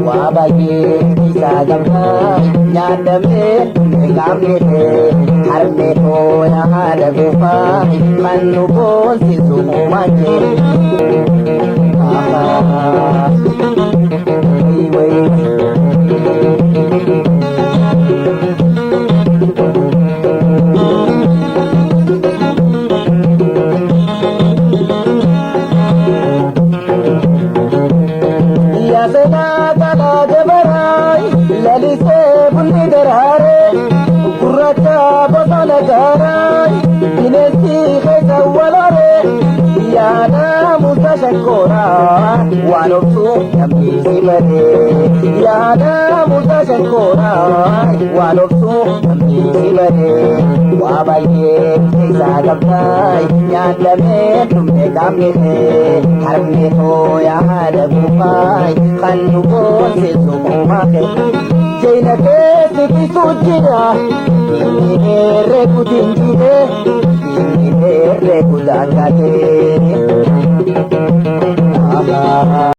Waa baay'ee isaa gamtaa nyaadamee qaamni kee harmee koo yaada gufaa kan nu boonsisu uumaan kee. Yaasenaa kalaa jabaraay lalisee bunni daraaree gurraacha bosona gaaraay bineensi keessa walooree yaada musa shankooraa waan obsu namni si baree yaada musa shankooraa waan obsu namni si baree waa baay'ee keessaa qabdaay nyaadamee dhumne qaamni kee harmee koo yaada gufaay kan nu boonsisu uumaa kee. Jeena keessi bisu jira inni dheeree guddin jire inni dheeree guddaan gaatee.